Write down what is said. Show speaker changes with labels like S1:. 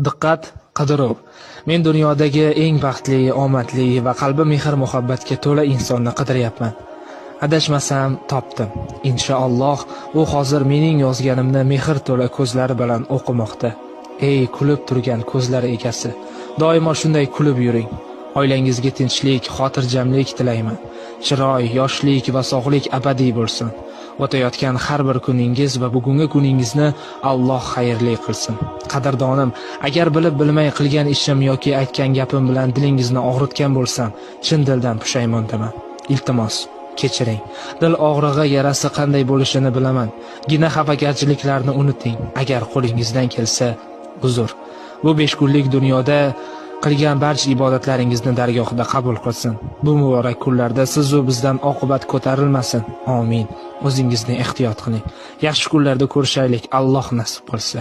S1: Diqqat, qidiruv. Men dunyodagi eng baxtli, omadli va qalbi mehr-muhabbatga to'la insonni qidiryapman. Adashmasam topdim. Inshaalloh u hozir mening yozganimni mehr to'la ko'zlari bilan o'qimoqda. Ey kulib turgan ko'zlar egasi, doimo shunday kulib yuring. Oilangizga tinchlik, xotirjamlik tilayman. Chiroy, yoshlik va sog'lik abadiy bo'lsin. O'tayotgan har bir kuningiz va bugungi kuningizni Alloh xayrli qilsin. Qadrdonim, agar bilib bilmay qilgan ishim yoki aytgan gapim bilan dilingizni og'ritgan bo'lsam, chin dildan pushaymondaman. Iltimos, kechiring. Dil og'rig'i yarasi qanday bo'lishini bilaman. Gina xafagarchiliklarni unuting. Agar qo'lingizdan kelsa, uzr. Bu 5 kunlik dunyoda qilgan barcha ibodatlaringizni dargohida qabul qilsin. Bu muborak kunlarda siz u bizdan oqibat ko'tarilmasin. Amin. O'zingizni ehtiyot qiling. Yaxshi kunlarda ko'rishaylik, Alloh nasib qilsa.